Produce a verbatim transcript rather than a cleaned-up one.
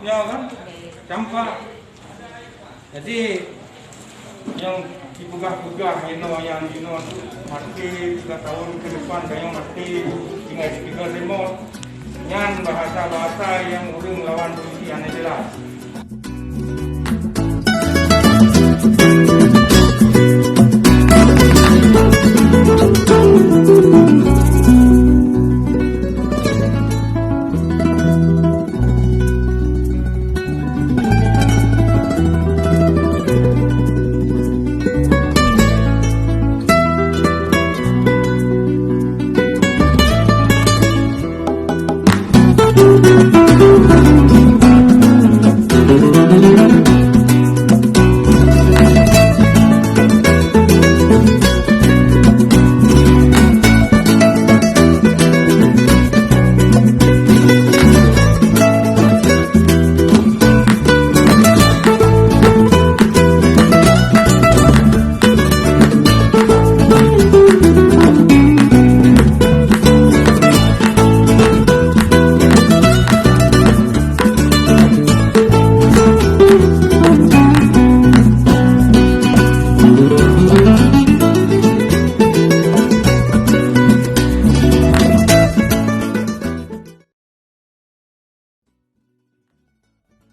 Nyoe kan? Campak. Jadi, nyang dipeugah-peugah inoe nyang jinoe maté tiga tahun ke depan, dan nyang maté tinggai speaker remote, nyan bahasa-bahasa nyang ureuëng lawan polisi hana jelas.